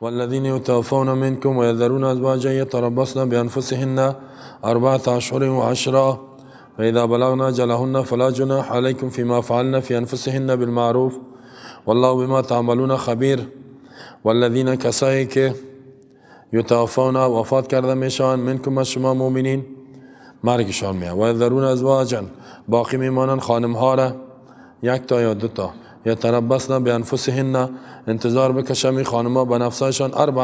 والذین یتوفون منکم ویذرون ازواجا یتربصن بانفسهن 4 اشهر و 10 فاذا بلغن اجلهن فلا جناح علیکم فيما فعلن في انفسهن بالمعروف والله بما تعملون خبیر. والذین، کسایی که یتوفون، وفات کرده میشوند، منکم، از شما مؤمنین، مرگشان میاد، و یذرون ازواجا، باقی میمانند خانم ها را، یک تا یا دو تا، یتربصن بانفسهن، انتظار بکشن می خانم ها به نفسهشان، 4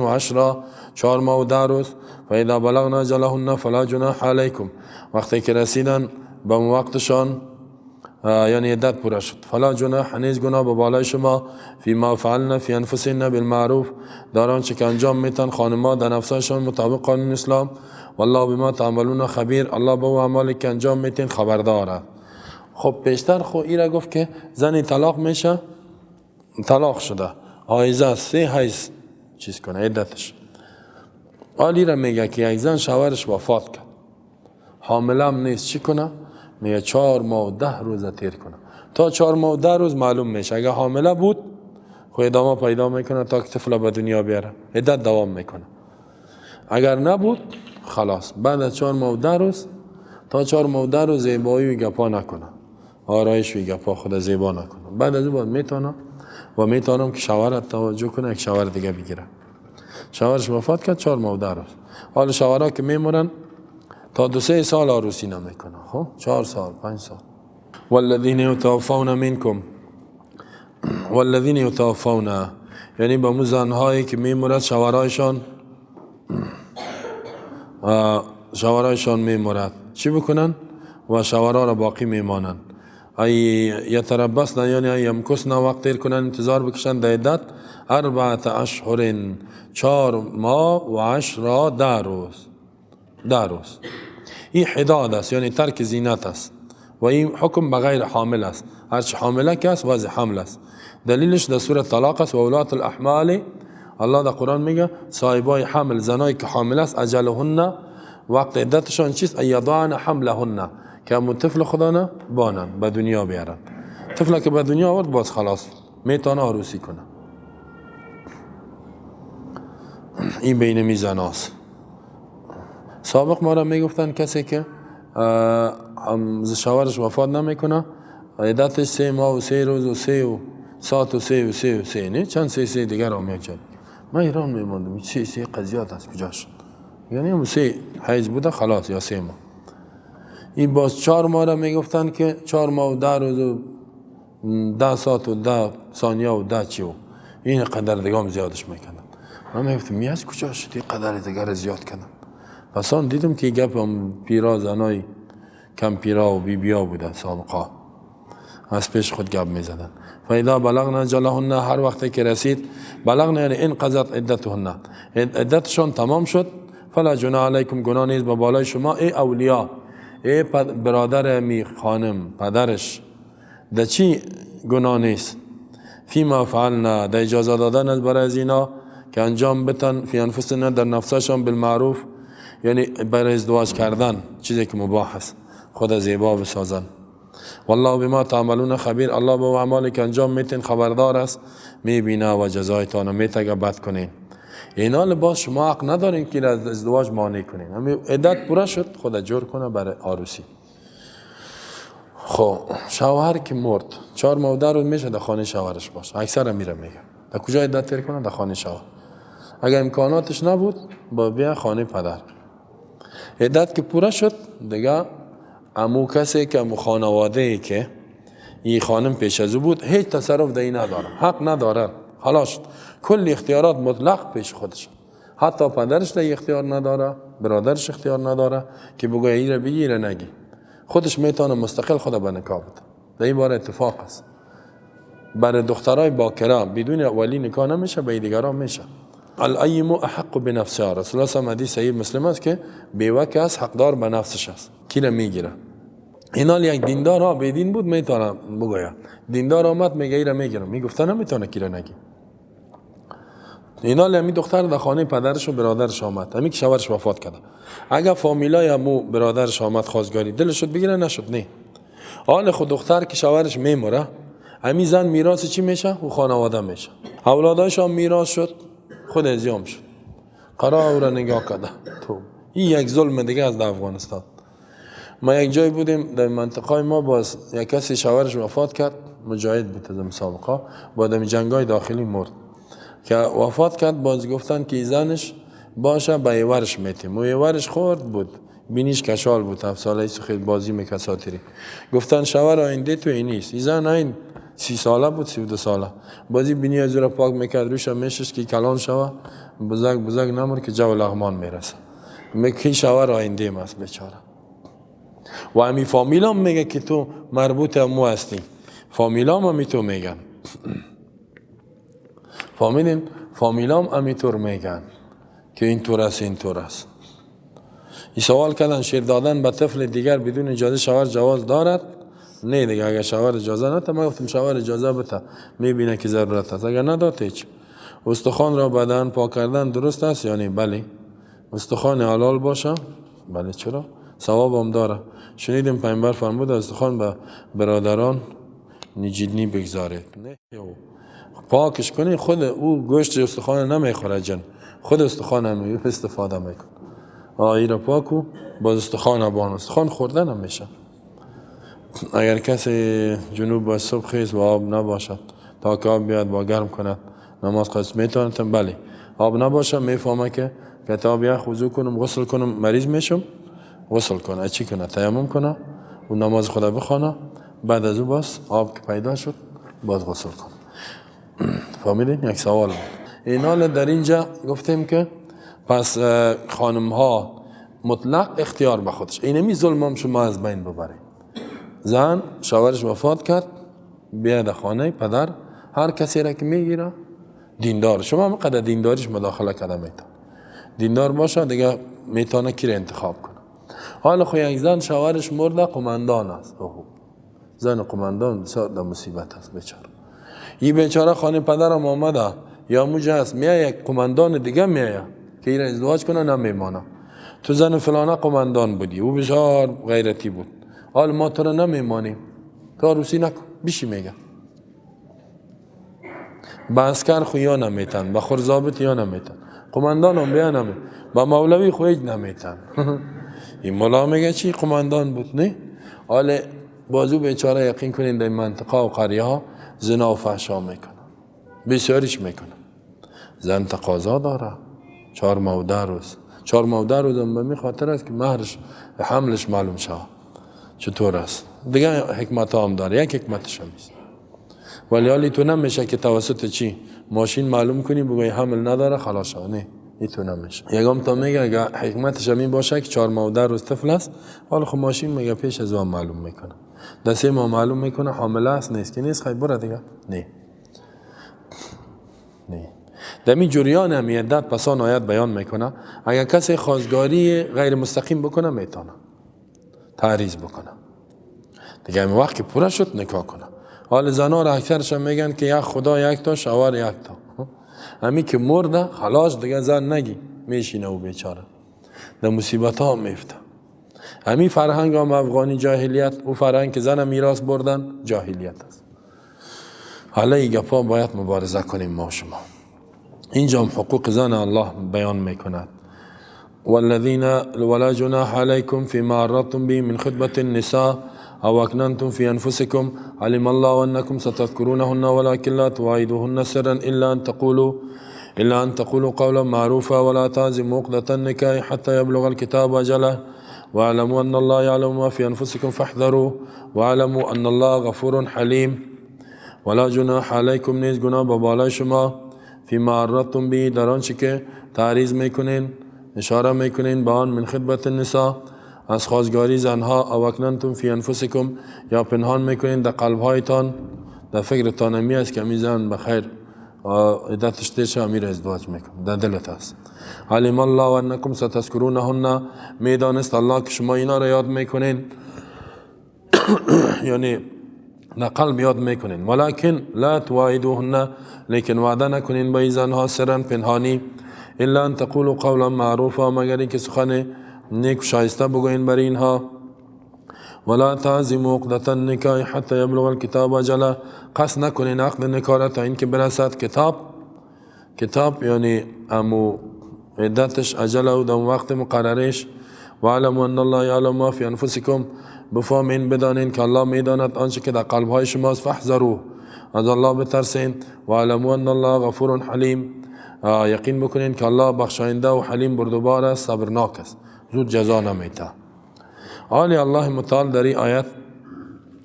اشهر و 10، 4 ماه و 10 روز. فاذا بلغن اجلهن فلا جناح علیکم، وقتی که رسیدن به وقتشان، یعنی عدت پورا شد، فلا جناح، نیز گناه به بالای شما، فیما فعلن فی انفسهن بالمعروف، در آنچه که انجام میتن خانم‌ها در نفسشان مطابق قانون اسلام. والله بما تعملون خبیر، الله به او اعمالی که انجام میتین خبرداره. خب، پیشتر خو ایره گفت که زنی طلاق میشه، طلاق شده، حائضه، سه حیض چیز کنه عدتش. حالی را میگه که یک زن شوهرش وفات کرد، حامله هم نیست، چی کنه؟ میگه 4 ماه و 10 روز تیر کنه. تا 4 ماه و 10 روز معلوم میشه. اگه حامله بود، خو ادامه پیدا میکنه تا که طفل به دنیا بیاره، عدت دوام میکنه. اگر نبود، خلاص، بعد از 4 ماه و 10 روز، تا 4 ماه و 10 روز زیبایی و گپا نکنه، آرایش و گپا، خود زیبا نکنه. بعد از او باید میتونه و میتونم که شوهر توجه کنه، یک شوهر دیگه بگیره. شوهرش وفات کرد، 4 ماه و 10 روز. حالا شوهرها که میمونن، تا 2 3 سال عروسی نمیکنه. خب، 4 سال، 5 سال. والذین یتوفون منکم، والذین یتوفون، یعنی به مو زنهایی که میمورد شوهرایشان، شوهرایشان میمورد، چی بکنن؟ و شوهرها را باقی میمانند، ای یتربصن، یعنی ای یمکثن، وقت تیر کنن، انتظار بکشن در عدت، 4 اشهر، 4 ماه و 10، 10 روز، 10 روز. این حداد است، یعنی ترک زینت است و این حکم بغیر حامل است. هرچی حامله که است، وضع حمل است. دلیلش در سوره طلاق است، و اولات الاحمال. الله در قرآن میگه صاحبای حمل، زنایی که حامل است، اجلهن، وقت عدتشان چیست؟ ان یضعن حملهن، که همون طفل خوده نه بانن، به دنیا بیارن. طفل که به دنیا آورد، باز خلاص، میتونه عروسی کنه. این بین می زناست. سابق ما را میگفتن کسی که شوهرش وفات نمیکنه، عدتش 3 ماه و 3 روز و سه و ساعت و سه و سه و سه، نه، چند سه سه دیگر هم یک. من حیران میماندم، سه سه قضیات از کجا شد؟ یعنی هم سه حیض بوده خلاص یا 3 ماه. این باز 4 ماه را میگفتن که 4 ماه و 10 روز و 10 ساعت و 10 ثانیه و 10 چی و این قدر دیگه هم زیادش میکردن. من میگفتم می از کجا شد این قدر دیگر زیاد کردن؟ پس آن دیدم که گپ هم پیرا، زنای کم پیرا و بی بیا بوده، سابقا از پیش خود گپ میزدن. فاذا بلغن اجلهن، هر وقتی که رسید، بلغن یعنی انقضت عدتهن، عدتشان تمام شد، فلا جناح علیکم، گناه نیست به بالای شما، ای اولیا، ای برادر می خانم، پدرش. ده چی گناه نیست؟ فیما فعلن، ده اجازه دادن از برای از اینا که انجام بتن، فی انفسهن، در نفسشان، بالمعروف، یعنی برای ازدواج کردن، چیزی که مباح است، خود زیبا بسازن. والله بما تعملون خبیر، الله به اعمالی که انجام میتین خبردار است، میبینه و جزایتان میته اگه بد کنین. اینا لباس شما حق ندارین که از ازدواج مانع کنین. همین عدت پوره شد، خود جور کنه برای عروسی. خب، شوهر که مرد، 4 ماه 10 روز میشه در خانه شوهرش باشه. اکثر میره میگه در کجا عدت تیر کنه؟ در خانه شوهر. اگر امکاناتش نبود، با بیا خانه پدر. عدت که پوره شد، دیگه امو کسی که امو خانواده ای که این خانم پیش از او بود، هیچ تصرف در این نداره، حق نداره. خلاص، کل اختیارات مطلق پیش خودش. حتی پدرش در اختیار نداره، برادرش اختیار نداره که بگه ایره بگیره نگی. خودش میتونه مستقل خود به نکاح بده. در این بار اتفاق است. برای دخترای باکره بدون ولی نکاح نمیشه، به دیگران میشه. الایم احق بنفسها، رسول الله صلی حدیث صحیح مسلم است که بیوه که است، حقدار به نفسش است، کی میگیره. اینال یک دیندار ها، بیدین بود میتونه بگوید. دیندار آمد میگه ایره میگیرم، میگفته نمیتونه کی نگی. اینا همی دختر در خانه پدرش و برادرش آمد، همین که شوهرش وفات کرده، اگر فامیلای امو برادرش آمد خواستگاری، دلش شد بگیره، نشد نه. حال خود دختر که شوهرش میمره، همین زن میراث چی میشه؟ او خانواده میشه. اولادایش هم میراث شد. خود ازیام شد. قرار را نگاه کرده. تو این یک ظلم دیگه از در افغانستان. ما یک جای بودیم در منطقه ما، باز یک کسی شوهرش وفات کرد، مجاهد بود از مسابقه، بعد از جنگای داخلی مرد. که وفات کرد باز گفتن که زنش باشه به ایورش میتیم. و ایورش خورد بود، بینیش کشال بود، 7 ساله خیلی بازی میکرد ساتیری. گفتن شوهر آینده تو این نیست. این زن این 30 ساله بود، 32 ساله. بازی بینی از او را پاک میکرد، روش هم میشش که کلان شوه، بزرگ بزرگ نمر که جو لغمان میرسه. میگه شوهر آینده ماست بیچاره. و همی فامیلام میگه که تو مربوط مو هستی. فامیلام همی تو میگن. فامیلین فامیلام همی طور میگن که این طور است این طور است. این سوال کردن شیر دادن به طفل دیگر بدون اجازه شوهر جواز دارد؟ نه دیگه، اگر شوهر اجازه نده، ما گفتم شوهر اجازه بده، میبینه که ضرورت است، اگر نداد هیچ. استخوان را بدن پاک کردن درست است یا نه؟ بله. استخوان حلال باشه؟ بله، چرا؟ ثواب هم داره. شنیدیم پیامبر فرمود استخوان به برادران نجیدنی بگذارید. نه پاکش کنی، خود او گوشت استخوان نمیخوره جن، خود استخوان هم استفاده میکنه. آیی را پاکو باز استخوان بان، استخوان خوردن هم میشه. اگر کسی جنوب با صبح خیز و آب نباشد تا که آب بیاد با گرم کند نماز قصد میتونم؟ بله. آب نباشه میفهمه که کتاب یخ وضو کنم غسل کنم مریض میشم، غسل کنه، چی کنه؟ تیمم کنه و نماز خدا بخوانه، بعد از او باز آب که پیدا شد باز غسل کنه. فهمیدین؟ یک سوال بود. این در اینجا گفتیم که پس خانم ها مطلق اختیار به خودش. اینمی ظلم هم شما از بین ببرید. زن شوهرش وفات کرد، بیاد خانه پدر، هر کسی را که میگیره دیندار، شما هم قدر دینداریش مداخله کرده میتونه دیندار باشه دیگه، میتونه کی را انتخاب کنه. حالا خو یک زن شوهرش مرده، قماندان است. اوه زن قماندان بسیار در مصیبت است بیچاره. این بیچاره خانه پدرم آمده یا موجه است، میایه یک قماندان دیگه میایه که این را ازدواج کنه، نمیمانه. تو زن فلانه قماندان بودی، او بسیار غیرتی بود، حال ما تو را نمیمانیم، تو عروسی نکن بیشی میگه. به عسکر خو یا نمیتن، به خورزابط یا نمیتن، قماندان هم بیا نمی، به مولوی خو هیچ نمیتن. این مولا میگه چی قماندان بود نه؟ حال بازو بیچاره یقین کنین در منطقه و قریه ها زنا و فحشا میکنه، بسیاریش میکنه. زن تقاضا داره 4 ماه و 10 روز، 4 ماه و 10 روز هم به می خاطر است که مهرش حملش معلوم شود چطور است. دیگه حکمت هم داره، یک حکمتش هم نیست. ولی حالی تو نمیشه که توسط چی ماشین معلوم کنی بگوی حمل نداره خلاص شد، نه این تو نمیشه. یکم تا میگه اگه حکمتش هم این باشه که 4 ماه و 10 روز طفل است، حالا خب ماشین میگه پیش از اون معلوم میکنه، در 3 ماه معلوم میکنه حامله است نیست، که نیست خیلی بره دیگه. نه نه در این جریان هم عدت پسان آیت بیان میکنه اگر کسی خواستگاری غیر مستقیم بکنه میتونه تعریض بکنه دیگه، همین وقت که پوره شد نکاح کنه. حال زنها را اکثرش میگن که یک خدا یک تا شوهر یک تا، همین که مرده خلاص دیگه زن نگی میشینه و بیچاره در مصیبت ها میفته. همین فرهنگ هم افغانی جاهلیت، او فرهنگ که زن میراث بردن جاهلیت است. حالا این گپا باید مبارزه کنیم ما شما. اینجا هم حقوق زن الله بیان میکند. والذین ولا جناح علیکم فيما عرضتم به من خطبة النساء او اکننتم في انفسكم علم الله انكم ستذكرونهن ولكن لا تواعدوهن سرا الا ان تقولوا قولا معروفا ولا تعزموا عقدة النكاح حتى يبلغ الكتاب اجله واعلموا ان الله يعلم ما في انفسكم فاحذروا واعلموا ان الله غفور حليم. ولا جناح علیکم نیز گناه به بالای شما فيما عرضتم به در آنچه که تعریض میکنین اشاره میکنین به آن من خطبت النساء از خواستگاری زنها، او اکننتم فی انفسکم یا پنهان میکنین در قلبهایتان، در فکرتان همی است که همی زن بخیر عدتش تیر شه امیر ازدواج میکن، در دلت است. علم الله انکم ستذکرونهن میدانست الله که شما اینا را یاد میکنین یعنی در قلب یاد میکنین، ولکن لا تواعدوهن لیکن وعده نکنین به این زنها سرا پنهانی، الا ان تقولوا قولا معروفا مگر اینکه سخن نیک شایسته بگوین برای اینها. ولا تعزموا عقدة النکاح حتی یبلغ الکتاب اجله قصد نکنین عقد نکاح را تا اینکه برسد کتاب کتاب یعنی امو عدتش اجله در وقت مقررش. واعلموا ان الله یعلم ما فی انفسکم، بفهمین بدانین که الله میداند آنچه که در قلب های شماست. فاحذروه، از الله بترسین. واعلموا ان الله غفور حلیم، یقین بکنین که الله بخشاینده و حلیم بردبار است، صبرناک است، زود جزا نمیده. حالی الله متعال در این آیت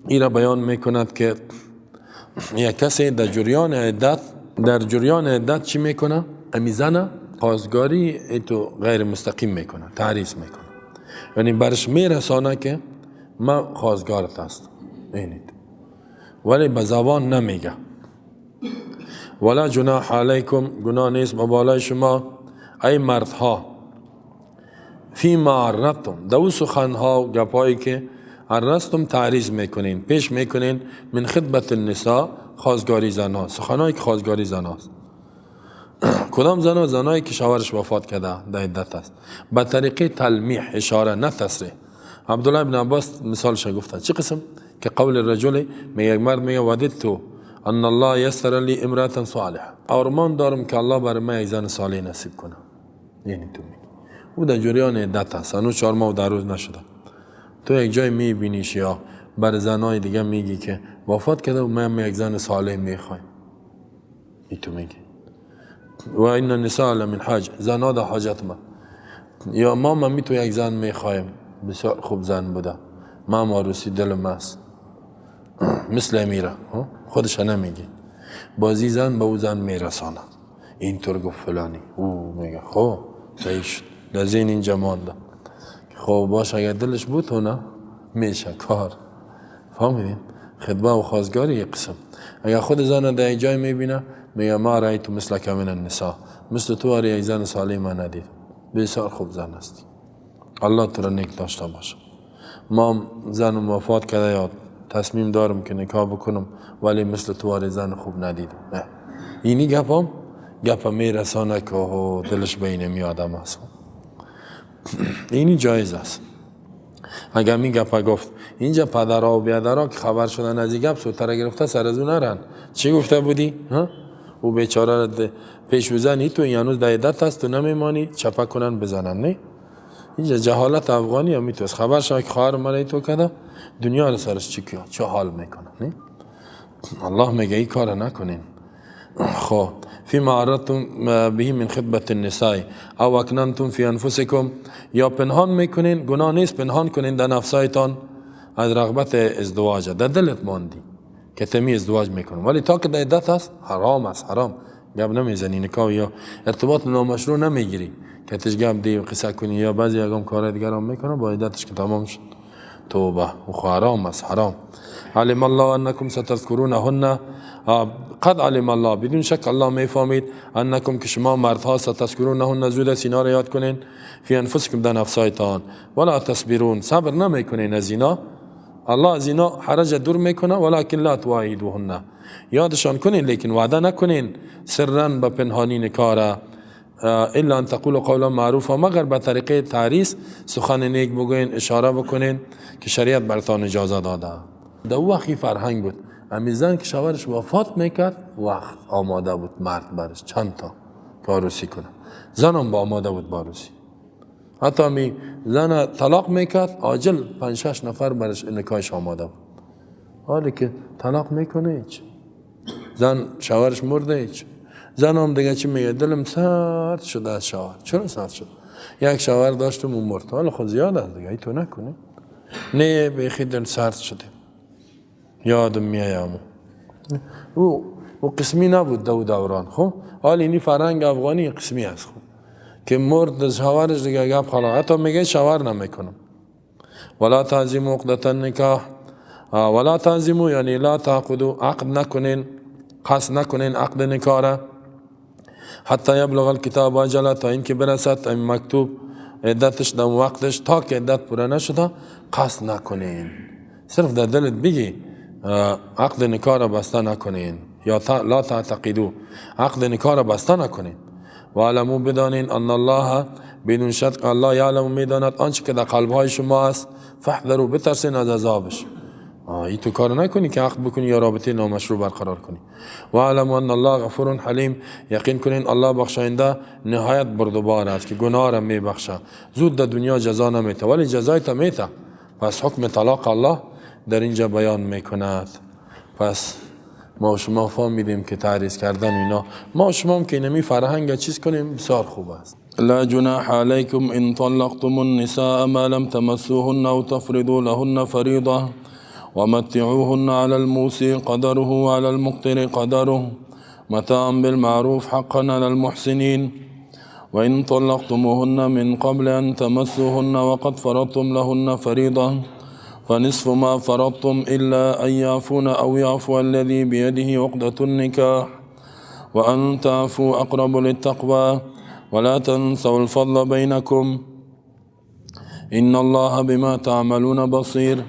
ای را بیان میکند که یک کسی در جریان عدت، در جریان عدت چی میکنه؟ امی زنه خواستگاری ایتو غیر مستقیم میکنه، تعریض میکنه، یعنی برش میرسانه که من خواستگارت هستم، اینید، ولی به زبان نمیگه. ولا جناح علیکم، گناه نیست به بالای شما ای مردها، فیما عرضتم، دو سخنها و گپایی که عرضتم تعریض میکنین، پیش میکنین، من خدمت النساء، خواستگاری زنها، سخنهایی که خواستگاری زنهاست. کدام زنها؟ زنهایی که شوهرش وفات کرده در عدت است، به طریقه تلمیح، اشاره، نه تصریح. عبدالله بن عباس مثالش گفته چه قسم؟ که قول الرجل، میگه یک مرد میگه وددت ان الله یسر لی امرأة صالحه، آرمان دارم که الله برای من یک زن صالح نصیب کنه. یعنی تو میگی او در جریان عدت است، هنوز 4 ماه و 10 روز نشده، تو یک جای میبینیش یا بر زنای دیگه میگی که وفات کرده و من یک زن صالح میخوایم، ای تو میگی و این النساء لمن حاج، زنها در حاجت ما، یا ما می تو یک زن میخوایم، بسیار خوب زن بوده، ما عروسی دلم است، مثل امیره، خودش نمیگه، بازی زن به او زن میرسانه، اینطور گفت فلانی، او میگه خب صحیح شد، در ذهن اینجا مانده، خب باش اگر دلش بود نه میشه کار. فهمیدین؟ خطبه و خواستگاری یک قسم. اگر خود زن در یک جای میبینه میگه ما رأیت مثلک من النساء، مثل تو آره یک زن صالح من ندید، بسیار خوب زن هستی، الله تو را نیک داشته باشه، ما زنم وفات کرده یا تصمیم دارم که نکاح بکنم ولی مثل تو آره زن خوب ندیدم. اینی گپم گپ میرسانه که دلش بین می آدم هست، اینی جایز است. اگر می گپ گفت اینجا پدرها و بیادرها که خبر شدن از این گپ سوتره گرفته سر از اون نرن، چی گفته بودی؟ ها؟ او بیچاره را پیش بزنی تو هنوز در عدت هست تو نمیمانی، چپه کنن بزنن. نه اینجا جهالت افغانی هم میتونست خبر شد که خواهر من تو کرده، دنیا رو سرش چی کیا چه حال میکنه. نه الله میگه این کار نکنین. خب فيما عرضتم به من خطبة النساء او اکننتم فی انفسکم، یا پنهان میکنین، گناه نیست پنهان کنین در نفسایتان از رغبت ازدواج، در دلت ماندی که تمی ازدواج میکنم، ولی تا که در عدت هست حرام است، حرام گپ نمیزنی، نکاح یا ارتباط نامشروع نمیگیری که تش گپ دی قصه کنی یا بعضی یکم کار دیگر هم میکنه، با عدتش که تمام شد توبه، و حرام است، حرام. علم الله انکم ستذکرونهن، قد علم الله، بدون شک الله میفهمید، انکم که شما مردها، ستذکرونهن زود است اینا را یاد کنین، فی انفسکم در نفسایتان، ولا تصبرون، صبر نمیکنین از اینا، الله از اینا حرج دور میکنه، ولکن لا تواعدوهن، یادشان کنین لیکن وعده نکنین، سرا به پنهانی نکاره، الا ان تقولوا قولا معروفا، مگر به طریقه تعریض سخن نیک بگوین، اشاره بکنین که شریعت برتان اجازه داده. در وقتی فرهنگ بود، امی زن که شوهرش وفات میکرد وقت آماده بود مرد برش چند تا که عروسی کنه، زنم با آماده بود با عروسی، حتی می زن طلاق میکرد عاجل 5-6 نفر برش نکاحش آماده بود. حالی که طلاق میکنه هیچ، زن شوهرش مرده هیچ، زن هم دیگه چی میگه؟ دلم سرد شده از شوهر. چرا سرد شد؟ یک شوهر داشتم اون مرد، حالا خود زیاد است دیگه، ای تو نکنی، نه بیخی دل سرد شده، یادم میایم. او قسمی نبود دو دوران. خب حال اینی فرهنگ افغانی قسمی است، خب که مرد از شوهرش دیگه گپ خلاص، حتی میگه شوهر نمیکنم. ولا تعزموا عقدة النکاح، ولا تعزموا یعنی لا تعقدوا، عقد نکنین، قصد نکنین عقد نکاح را، حتی یبلغ الکتاب اجله، تا اینکه برسد این مکتوب عدتش در وقتش، تا که عدت پوره نشده قصد نکنین، صرف در دلت بگی عقد نکاح را بسته نکنین، یا لا تعتقدوا، عقد نکاح را بسته نکنین. وعلموا بدانین ان الله، بدون شک الله یعلم میداند آنچه که در قلب های شما است، فاحذروا بترسین از عذابش. ای تو کار نکنی که عقد بکنی یا رابطه نامشروع برقرار کنی. و اعلم ان الله غفور حلیم، یقین کنین الله بخشاینده نهایت بردبار است که گناه را میبخشه، زود در دنیا جزا نمیته ولی جزای تا میته. پس حکم طلاق الله در اینجا بیان میکند. پس ما و شما فهمیدیم که تعریض کردن اینا، ما و شما هم که اینمی فرهنگ چیز کنیم بسیار خوب است. لا جناح علیکم ان طلقتم النساء ما لم تمسوهن او تفرضوا لهن فریضه ومتعوهن على الموسع قدره وعلى المقتر قدره متاعا بالمعروف حقا على المحسنين. وإن طلقتموهن من قبل أن تمسوهن وقد فرضتم لهن فريضة فنصف ما فرضتم إلا أن يعفون أو يعفو الذي بيده عقدة النكاح وأن تعفوا أقرب للتقوى ولا تنسوا الفضل بينكم إن الله بما تعملون بصير.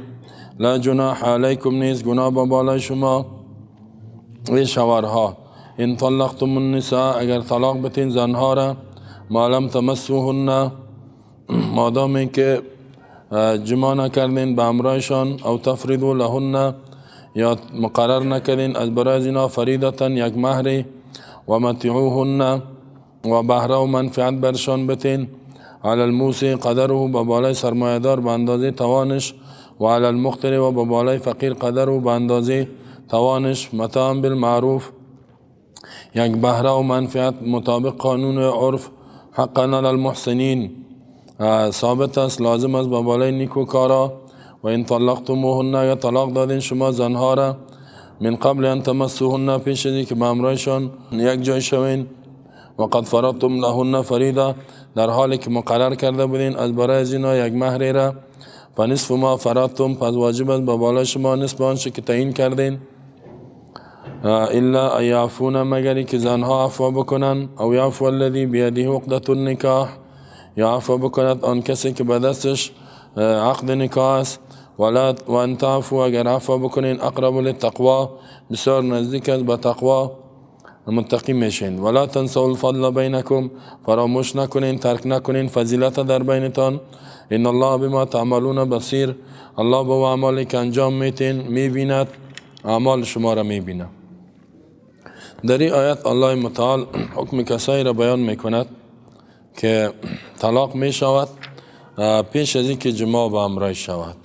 لا جناح علیکم، نیست گناه به بالای شما ای شوهرها، ان طلقتم النساء، اگر طلاق بتین زنها را، ما لم تمسوهن، مادامی که جماع نکردین به همراهشان، او تفرضوا لهن، یا مقرر نکردین از برای از اینا فریدتا یک مهری، و متعوهن، و بهره و منفعت برشان بتین، علی الموسع قدره، به بالای سرمایه‌دار به اندازه توانش، و علی المقتر، و به بالای فقیر قدره به اندازه توانش، متاع بالمعروف، یک بهره و منفعت مطابق قانون و عرف، حقا علی المحسنین، ثابت است لازم است به بالای نیکوکارا. و ان طلقتموهن، اگر طلاق دادین شما زنها را، من قبل ان تمسوهن، پیش از اینکه به همراهشان یک جای شوین، و قد فرضتم لهن فریضه، در حالی که مقرر کرده بودین از برای از اینا یک مهری را، فنصف ما فرضتم، پس واجب است به بالای شما نصف آنچه که تعیین کردین، الا ان یعفون، مگر که زنها عفو بکنن، او یعفو الذی بیده عقدة النکاح، یا عفو بکند آن کسی که به دستش عقد نکاح است، ولا و ان تعفو، اگر عفو بکنین، اقرب للتقوا، بسیار نزدیک است به تقوا، متقی میشین. ولا تنسوا الفضل بینکم، فراموش نکنین ترک نکنین فضیلت در بینتان، ان الله بما تعملون بصیر، الله به اعمالی که انجام میتین میبیند، اعمال شما را میبیند. در این آیت الله متعال حکم کسایی را بیان میکند که طلاق میشود پیش از اینکه جماع به همراه شود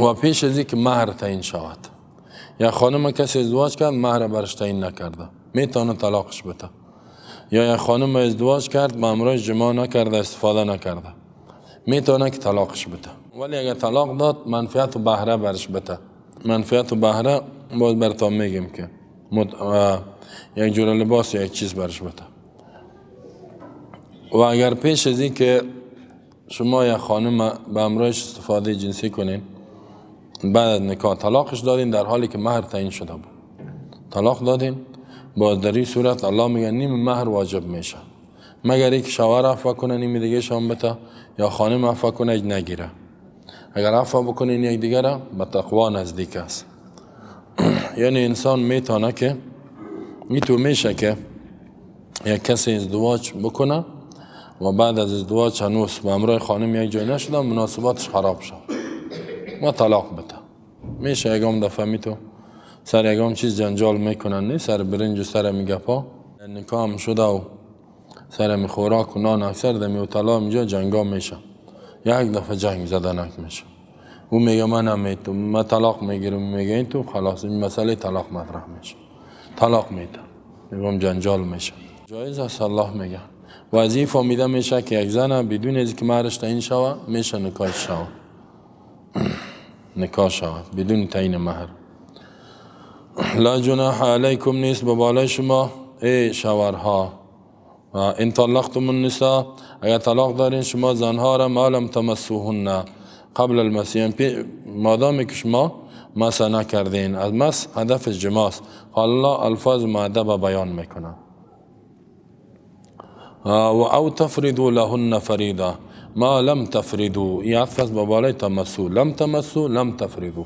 و پیش از اینکه مهر تعیین شود. یا خانم کسی ازدواج کرد مهر برش تعیین نکرده، میتونه طلاقش بده. یا یک خانم ازدواج کرد به همراه جماع نکرده، استفاده نکرده، میتونه که طلاقش بده. ولی اگر طلاق داد منفعت و بهره برش بده. منفعت و بهره باز براتون میگیم که یک جور لباس یا یک چیز برش بده. و اگر پیش از این که شما یک خانم به همراهش استفاده جنسی کنین، بعد نکاح طلاقش دادین در حالی که مهر تعیین شده بود، طلاق دادین، با در این صورت الله میگه نیم مهر واجب میشه، مگر اینکه شوهر عفو کنه نیم دیگه شام بده یا خانم عفو کنه نگیره. اگر عفو بکنین یک دیگه را به تقوا نزدیک است. یعنی انسان میتونه که میتو میشه که یک کسی ازدواج بکنه و بعد از ازدواج هنوز به همراه خانم یک جای نشده، مناسباتش خراب شد و طلاق بده. میشه یکم دفعه میتو سر یکم چیز جنجال میکنن، نه سر برنج و سر میگپا نکاح هم شده و سر می خوراک و نان اکثر دمی و طلاق اینجا جنگا میشه، یک دفعه جنگ زدنک میشه. او میگه من نمیتونم، من طلاق میگیرم، میگه این تو خلاص این مسئله طلاق مطرح میشه، طلاق میده، میگم جنجال میشه. جایز است الله میگه. و از این فهمیده میشه که یک زن بدون از اینکه مهرش تعیین شوه میشه نکاح شوه، نکاح شود بدون تعیین مهر. لا جناح علیکم، نیست به بالای شما ای شوهرها، ان طلقتم النساء، اگر طلاق دارین شما زنها را، ما لم تمسوهن قبل المسیح، مادامی که شما مس نکردین. از مس هدف جماع است. الله الفاظ مؤدب بیان میکنه. و او تفردوا لهن فریضه، ما لم تفردوا، این عطف است به بالای تمسو، لم تمسو لم تفردوا،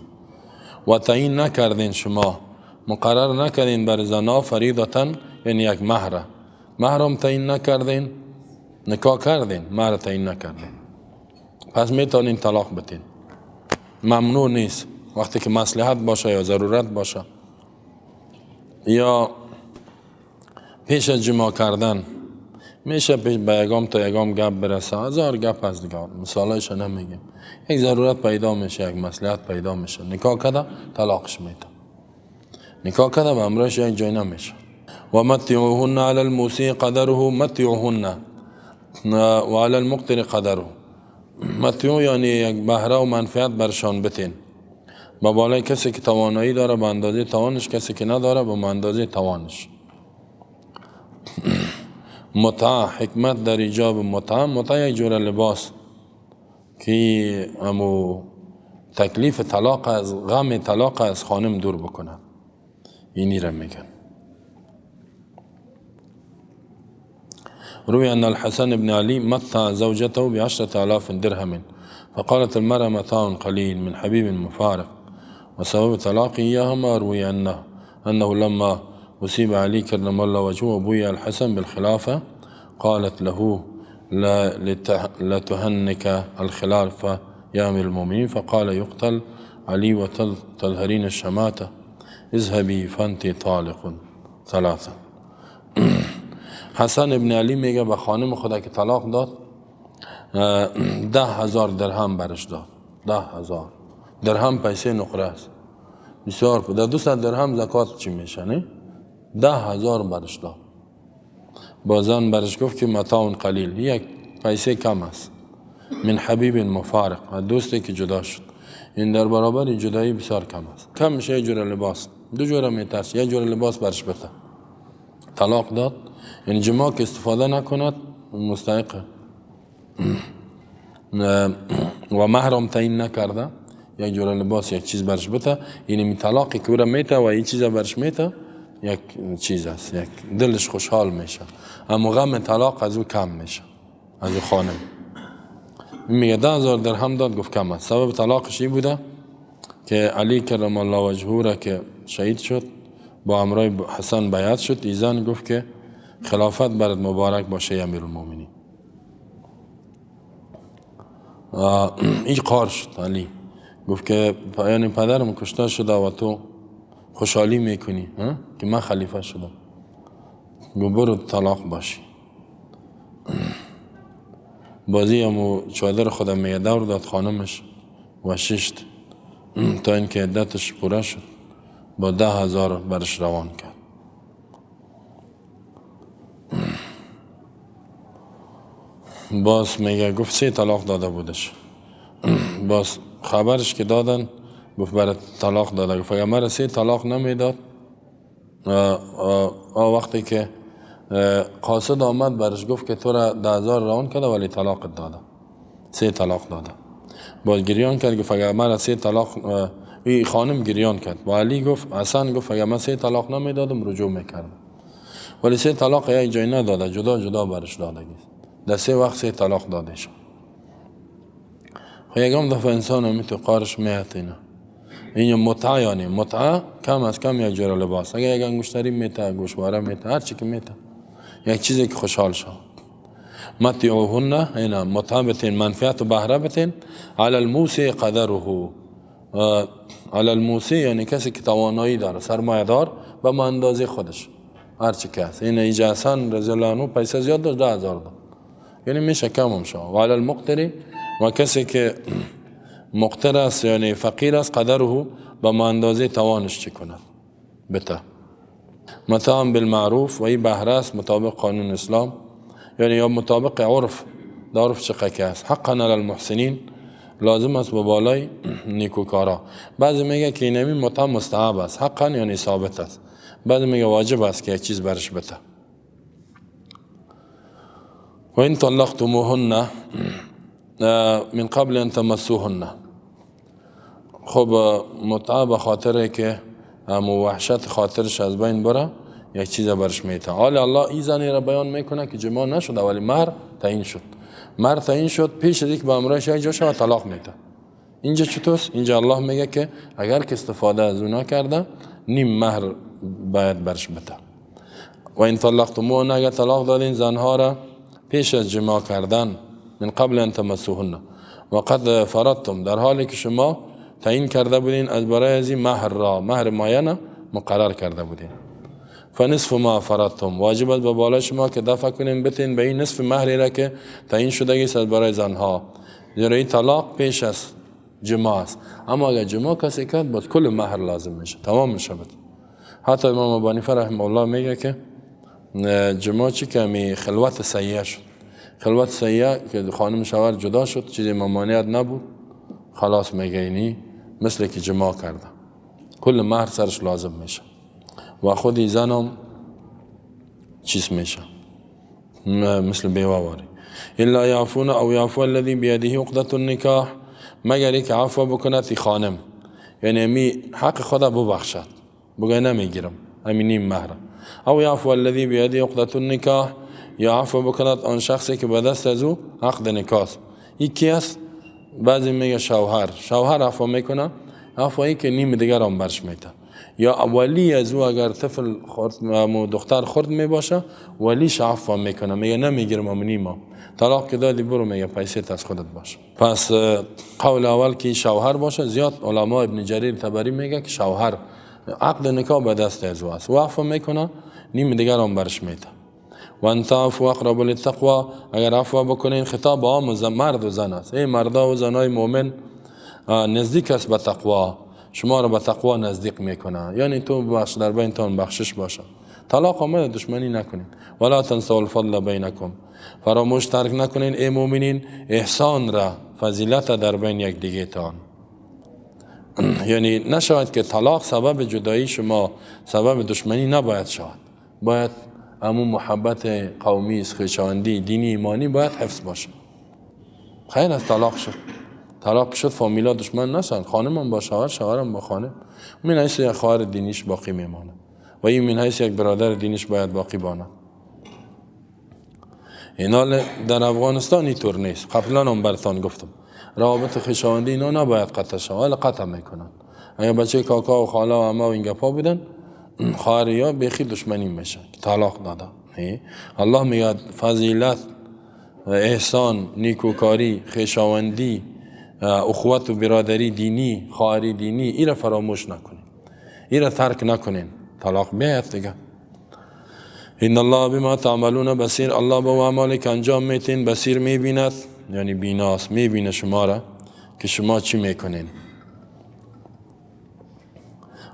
و تعیین نکردین شما، مقرر نکردین بر زنا فریضتا، یعنی یک مهره، مهرم تعیین نکردین، نکاح کردین مهر تعیین نکردین، پس میتونین طلاق بتین. ممنوع نیست وقتی که مصلحت باشه یا ضرورت باشه یا پیش از جماع کردن میشه به یگام تا یگام گپ برسه، هزار گپ از دیگه مثالایش نمیگیم. یک ضرورت پیدا میشه، یک مصلحت پیدا میشه، نکاح کرده طلاقش میده، نکاح کرده و امرش یک جای نمیشه. و متعوهن علی الموسع قدره، متعوهن و علی المقتر قدره. متعو یعنی یک بهره و منفعت برشان بتین، با بالای کسی که توانایی داره به اندازه توانش، کسی که نداره به اندازه توانش. متعه، حکمت در ایجاب متعه. متعه یک جور لباس که امو تکلیف طلاق از غم طلاق از خانم دور بکنه، اینی را میگن. روي أن الحسن بن علي متع زوجته ب10,000 درهم فقالت المرأة متاع قليل من حبيب مفارق، وسبب طلاقه إياهما روي أنه لما أصيب علي كرم الله وجهه وبويع الحسن بالخلافة قالت له لا تهنك الخلافة يا أمير المؤمنين، فقال يقتل علي وتظهرين الشماتة، اذهبي فأنت طالق ثلاثا. حسن ابن علی میگه به خانم خدا که طلاق داد 10,000 درهم برش داد. 10,000 درهم پیسه نقره است، بسیار. در 200 درهم زکات چی میشه؟ نه؟ 10,000 برش داد. بازن برش گفت که متاع قلیل، یک پیسه کم است، من حبیب مفارق، دوستی که جدا شد، این در برابر جدایی بسیار کم است. کم میشه یک جور لباس، دو جور میترس، یک جور لباس برش بده. طلاق داد، یعنی جماع که استفاده نکند مستحق و محرم تعیین نکرده، یک جور لباس یک چیز برش بده، یعنی می طلاقی که او را میته و این چیز برش میته یک چیز است، یک دلش خوشحال میشه، اما غم طلاق از او کم میشه، از او خانم. میگه 10,000 درهم داد، گفت کم است. سبب طلاقش این بوده که علی کرم الله وجهه را که شهید شد با همراه حسن بیعت شد، ایزان گفت که خلافت برات مبارک باشه امیرالمومنین. این قار شد علی، گفت که یعنی پدرم کشته شده و تو خوشحالی میکنی که من خلیفه شدم، گفت برو طلاق باشی. بازی همو چادر خودم میگه دور داد خانمش و ششت تا اینکه عدتش پوره شد، با 10,000 برش روان کرد. باز میگه گفت 3 طلاق داده بودش. باز خبرش که دادن گفت برات طلاق داده، گفت اگر مرا 3 طلاق نمیداد، وقتی که قاصد آمد برش گفت که تو را 10,000 روان کرده ولی طلاق داده، 3 طلاق داده. باز گریان کرد، گفت اگر مرا 3 طلاق، ای خانم گریان کرد با علی، گفت حسن گفت اگر من 3 طلاق نمیدادم رجوع میکردم، ولی 3 طلاق یک جای نداده، جدا جدا برش داده، در 3 وقت 3 طلاق داده شد. خب یکم دفعه انسان همی تو قارش میاد اینا. این متعه، یعنی متعه کم از کم یک جور لباس، اگر یک انگشتری میته، گوشواره میته، هر چی که میته، یک چیزی که خوشحال شد. متعوهن، اینا متعه بتین، منفعت و بهره بتین، علی الموسع قدره. علی الموسع یعنی کسی که توانایی داره، سرمایه دار به اندازه خودش، هر چی که هست. این اینجا حسن رضی الله عنه پیسه زیاد داشت، 10,000 داد، یعنی میشه کم هم شد. و علی المقتر، و کسی که مقتر است یعنی فقیر است، قدره به اندازه توانش چی کند بته. متاع بالمعروف، و این بهره است مطابق قانون اسلام، یعنی یا مطابق عرف، در عرف چقدر که است. حقا علی المحسنین، لازم است به بالای نیکوکارا. بعضی میگه که اینمی متاع مستحب است، حقا یعنی ثابت است. بعضی میگه واجب است که یک چیز برش بته. و این طلقتموهن من قبل ان تمسوهن. خب متعه به خاطر که امو وحشت خاطرش از بین بره یک چیز برش میته. حالا الله این زنی را بیان میکنه که جماع نشده ولی مهر تعیین شد، مهر تعیین شد پیش از اینکه به امرش یک جا شود طلاق میده. اینجا چطوست؟ اینجا الله میگه که اگر که استفاده از اونا کرده نیم مهر باید برش بده. و این طلقتموهن، اگر طلاق دادین زنها را پیش از جماع کردن، من قبل ان تمسوهن وقد فرضتم، در حالی که شما تعیین کرده بودین از برای از مهر را، مهر معین مقرر کرده بودین. فنصف ما فرضتم، واجب است به بالای شما که دفع کنین بتین به این نصف مهری را که تعیین شده است از برای زنها. زیرا این طلاق پیش از جماع است، اما اگر جماع کسی کرد باز کل مهر لازم میشه، تمام میشه. حتی امام ابو حنیفه رحمه الله میگه که جماع چی که می خلوت سیئه شد، خلوت سیئه که خانم شوهر جدا شد، چیزی ممانعت نبود، خلاص میگه اینی مثل که جماع کرده، کل مهر سرش لازم میشه و خودی زنم چیز میشه مثل بیوه. الا یعفون او یعفو الذی بیده عقدة النکاح، مگر که عفو بکند ای خانم، یعنی می حق خدا ببخشد، بگه نمیگیرم همین نیم مهر. او یعفو الذی بیده عقدة النکاح، یا عفو بکند آن شخصی که به دست از او عقد نکاح است. این کی است؟ بعضی میگه شوهر، شوهر عفو میکنه، عفویی که نیم دیگر هم برش میده. یا ولی از او اگر طفل خورد دختر خورد میباشه، ولیش عفو میکنه، میگه نمیگیرم ام نیما، طلاق که دادی برو، میگه پیسه از خودت باشه. پس قول اول که شوهر باشه، زیاد علما ابن جریر طبری میگه که شوهر عقد نکاح به دست از او است، و عفو میکنه نیم دیگر هم برش میده. و ان تعفوا اقرب للتقوی، اگر عفو بکنین، خطاب عام مرد و زن است، ای مردا و زنای مؤمن نزدیک است به تقوا، شما را به تقوا نزدیک میکنه، یعنی تو بخش در بینتان بخشش باشه. طلاق آمده دشمنی نکنین. ولا تنسوا الفضل بینکم، فراموش ترک نکنین ای مؤمنین احسان را، فضیلت در بین یکدیگه تان. یعنی نشود که طلاق سبب جدایی شما، سبب دشمنی نباید شود، باید امو محبت قومی، خویشاوندی، دینی، ایمانی باید حفظ باشه. خیر از طلاق شد، طلاق شد فامیلا دشمن نشن، خانمم با شوهر، شوهرم با خانم، من حیث یک خواهر دینیش باقی میمانه و این من حیث یک برادر دینیش باید باقی بانه. اینا در افغانستان اینطور نیست، قبلا هم براتان گفتم روابط خویشاوندی اینا نباید قطع شود، ولی قطع میکنن. اگر بچه کاکا و خاله و عمه و این گپا بودن، خواهر یا بیخی دشمنی میشه، طلاق داده. الله میگه فضیلت، احسان، نیکوکاری، خویشاوندی، اخوت و برادری دینی، خواهری دینی، ایره فراموش نکنین، ایره ترک نکنین، طلاق بیاید دیگه. ان الله بما تعملون بصیر، الله به اعمالی که انجام میتین بصیر میبیند، یعنی بیناست، میبینه شما را که شما چی میکنین.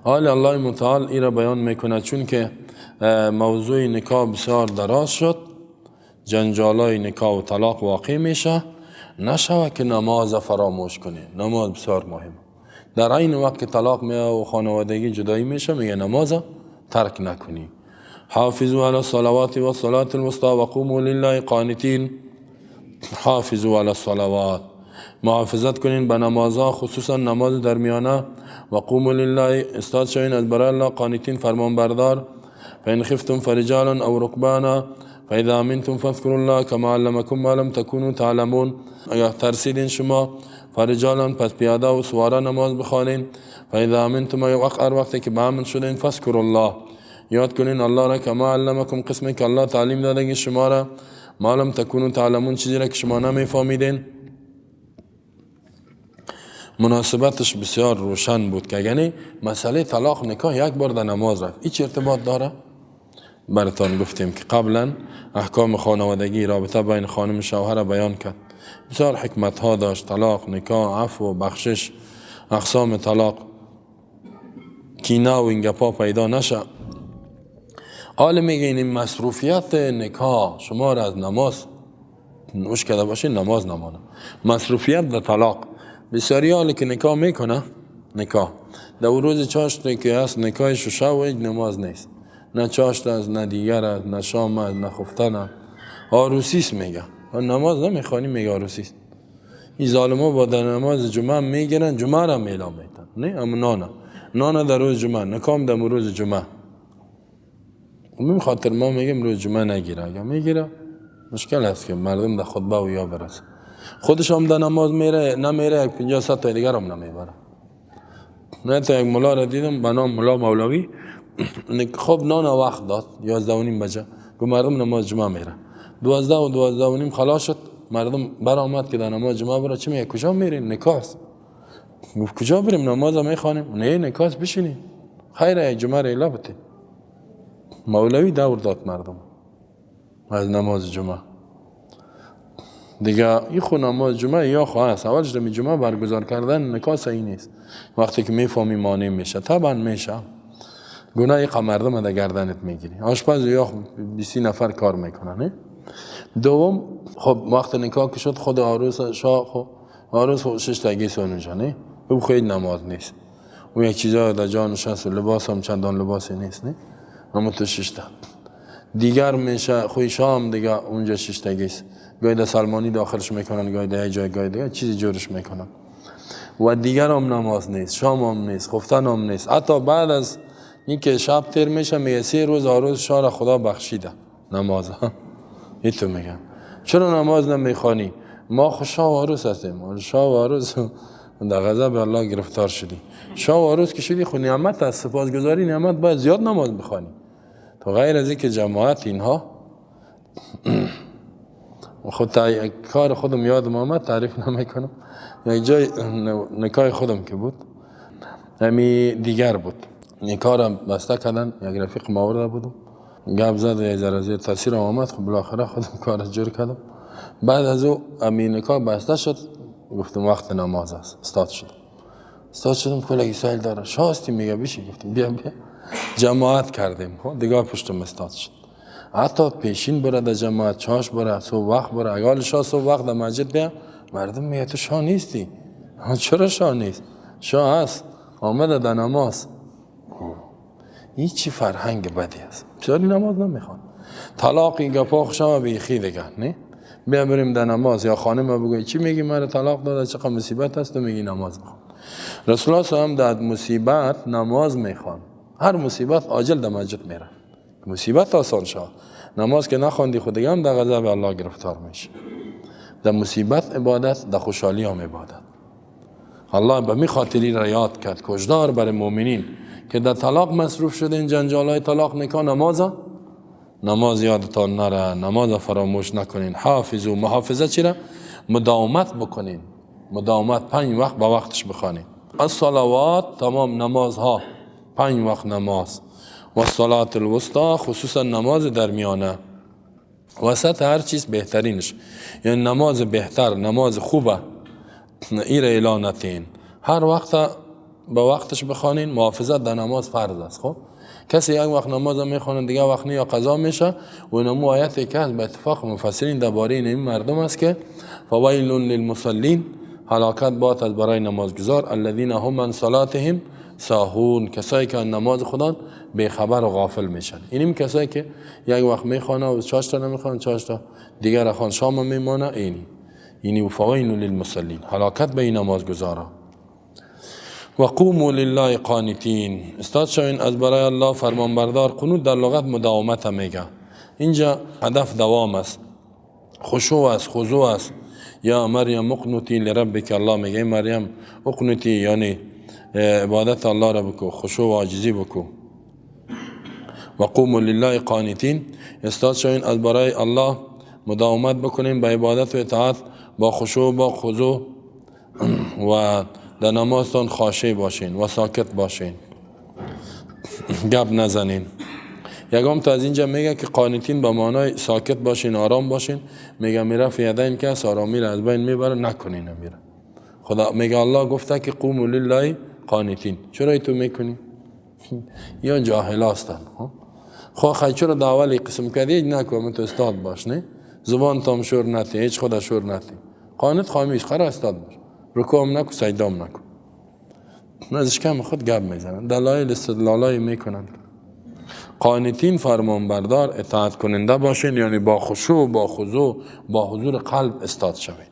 حال الله متعال ایره بیان میکنه، چون که موضوع نکاح بسیار دراز شد، جنجالای نکاح و طلاق واقع میشه، نشوه که نماز فراموش کنی، نماز بسیار مهم. در عین وقت که طلاق میاد و خانوادگی جدایی میشه، میگه نماز ترک نکنی. حافظوا علی الصلوات و الصلاة الوسطی و قوموا لله قانتین. حافظوا علی الصلوات، محافظت کنین به نمازها، خصوصا نماز درمیانه. و قوموا لله، استاد شوین از برای الله، قانتین فرمان بردار. فإن خفتم فرجالا او رکبانا فإذا امنتم فاذكروا الله كما علمكم ما لم تكونوا تعلمون. اگر ترسیدین شما فرجالا، پس پیاده و سواره نماز بخوانین. فإذا امنتم، هر وقتی که به امن شدین، فاذكروا الله، یاد کنین الله را، کما علمکم، قسمی که الله تعلیم داده شما را، ما لم تكونوا تعلمون، چیزی را که شما نمیفهمیدین. مناسبتش بسیار روشن بود که یعنی مسئله طلاق نکاح یک بار در نماز رفت، هیچ ارتباط داره؟ براتان گفتیم که قبلا احکام خانوادگی، رابطه بین خانم و شوهر بیان کرد، بسیار حکمت ها داشت، طلاق، نکاح، عفو، بخشش، اقسام طلاق، کینه و این گپا پیدا نشه. حال میگه این مصروفیت نکاح شما را از نماز نوش کرده باشه، نماز نمانه. مصروفیت در طلاق، بسیاری حالی که نکاح میکنه، نکاح در روز چاشت که هست نکاحش و شب نماز نیست، نه چاشت است، نه دیگر است، نه شام است، نه خفتن است، عروسیست میگه، نماز نمیخوانی میگه عروسیست. این ظالما با در نماز جمعه میگیرن، جمعه را اعلام میتن، نه اما نانه نانه در روز جمعه، نکام در روز جمعه. و خاطر ما میگیم روز جمعه نگیره، اگر میگیره مشکل است که مردم در خطبه و یا برسه، خودش هم در نماز میره نمیره، یک 50 تا دیگر هم نمیبره. نه تا یک ملا را دیدم به نام ملا مولوی، خب نان وقت داد 11:30 بجه، گفت مردم نماز جمعه میره، 12 و 12:30 خلاص شد، مردم برآمد که در نماز جمعه بره. چی میگه؟ کجا میرین؟ نکاح است. گفت کجا بریم نماز میخوانیم؟ نه نکاس بشینیم، خیر جمعه را اله بده. مولوی دور داد مردم از نماز جمعه. دیگه این خو نماز جمعه یا خو هست، اولش دمی جمعه برگزار کردن نکاح صحیح نیست. وقتی که میفهمی مانع میشه، طبعا میشه، گناه ایقا مردم در گردنت میگیری. آشپز یا 20 نفر کار میکنن. دوم خب وقت نکاح که شد، خود عروس شاه، خب عروس خب شش تگی سونجا نه، او خیلی نماز نیست، او یک چیزا در جا نشست و لباس هم چندان لباسی نیست، نه اما تو شش تا دیگر میشه. خوی شام دیگه اونجا شش تگیست، گاهی در سلمانی داخلش میکنن، گاهی در جای گاهی دیگه چیزی جورش میکنن و دیگر هم نماز نیست، شام هم نیست، خفتن هم نیست. حتی بعد از اینکه شب تیر میشه میگه 3 روز عروس شاه خدا بخشیده نماز. این تو میگم چرا نماز نمیخوانی؟ ما خو شاه و عروس هستیم، شاه و عروس در غضب الله گرفتار شدی. شاه و عروس که شدی خو نعمت است، سپاسگزاری نعمت، باید زیاد نماز بخوانی. تو غیر از اینکه جماعت اینها خود کار خودم یادم آمد تعریف نمیکنم. یک جای نکاح خودم که بود همی دیگر بود، نکاح را بسته کردن، یک رفیق ما آورده بودم، گپ زد و یک ذره زیر تاثیر آمد. خب بالاخره خودم کار جور کردم. بعد از او همی نکاح بسته شد، گفتم وقت نماز است، استاد شدم. استاد شدم کلگی سایل داره شاستی میگه بشی، گفتم بیا بیا. جماعت کردیم، خب دیگه پشتم استاد شد. حتی پیشین بره در جماعت، چاش بره، صبح وقت بره. اگه شاه صبح وقت در مسجد بیا، مردم میگه تو شاه نیستی. چرا شاه نیست؟ شاه هست، آمده در نماز. این چی فرهنگ بدی است؟ چرا نماز نمیخوان؟ طلاق این گپا خوشم بیخی دیگه نه؟ بیا بریم در نماز، یا خانم بگوی چی میگی مرا طلاق داده، چقدر مصیبت است، تو میگی نماز بخوان. رسول الله صلی الله علیه و در مصیبت نماز میخوان، هر مصیبت عاجل در مسجد میره، مصیبت آسان شد. نماز که نخواندی خود دیگه هم در غضب الله گرفتار میشه. در مصیبت عبادت، در خوشحالی هم عبادت. الله به می خاطری را یاد کرد، کشدار برای مؤمنین که در طلاق مصروف شده، این جنجال های طلاق نکاح، نماز یادتان نره، نماز فراموش نکنین. حافظ و محافظه چرا؟ مداومت بکنین، مداومت 5 وقت به وقتش بخوانین. الصلوات تمام نمازها 5 وقت نماز، و صلات الوسطی خصوصا نماز درمیانه، وسط هر چیز بهترینش، یعنی نماز بهتر، نماز خوبه، ایر اعلان نتین، هر وقت به وقتش بخوانین. محافظت در نماز فرض است. خب کسی یک وقت نماز میخوانه دیگه وقت نی یا قضا میشه. و نمو آیت که به اتفاق مفسرین درباره این مردم است که فویل للمصلین، هلاکت باد از برای نمازگزار، الذین هم عن صلاتهم ساهون، کسایی که نماز خودان بیخبر و غافل میشن. اینیم کسایی که یک وقت میخوانه و 4 تا نمیخوانه، 4 تا دیگر خوان شام میمانه. اینی فویل للمصلین، هلاکت به این نمازگزارا. و قوموا لله قانتین، استاد شاین از برای الله فرمانبردار. قنوت در لغت مداومت میگه، اینجا هدف دوام است، خشوع است، خضوع است. یا مریم اقنتی لربک، الله میگه مریم اقنتی یعنی عبادت الله را بکو، خشوع و عاجزی بکو. و قوموا لله قانتین، استاد شاین از برای الله مداومت بکنیم به عبادت و اطاعت، با خشوع با خضوع، و در نمازتان خاشع باشین و ساکت باشین، گپ نزنین. یکم تا از اینجا میگه که قانتین به معنای ساکت باشین، آرام باشین. میگه میره یدین که آرامی را از بین میبره، نکنین میره. خدا میگه الله گفته که قوموا لله قانتین، چرا تو میکنی؟ یا جاهل هستن. خب چرا در اولی قسم کردی نکن، تو استاد باش، نه زبان تام شور نتی، هیچ خدا شور نتی، قانت خامیش خرا استاد باش، رکوع هم نکن، سجده هم نکن. ازش کم خود گپ میزنن، دلایل استدلالای میکنن. قانتین فرمانبردار، اطاعت کننده باشین، یعنی با خشوع، با خضوع، با حضور قلب استاد شوین.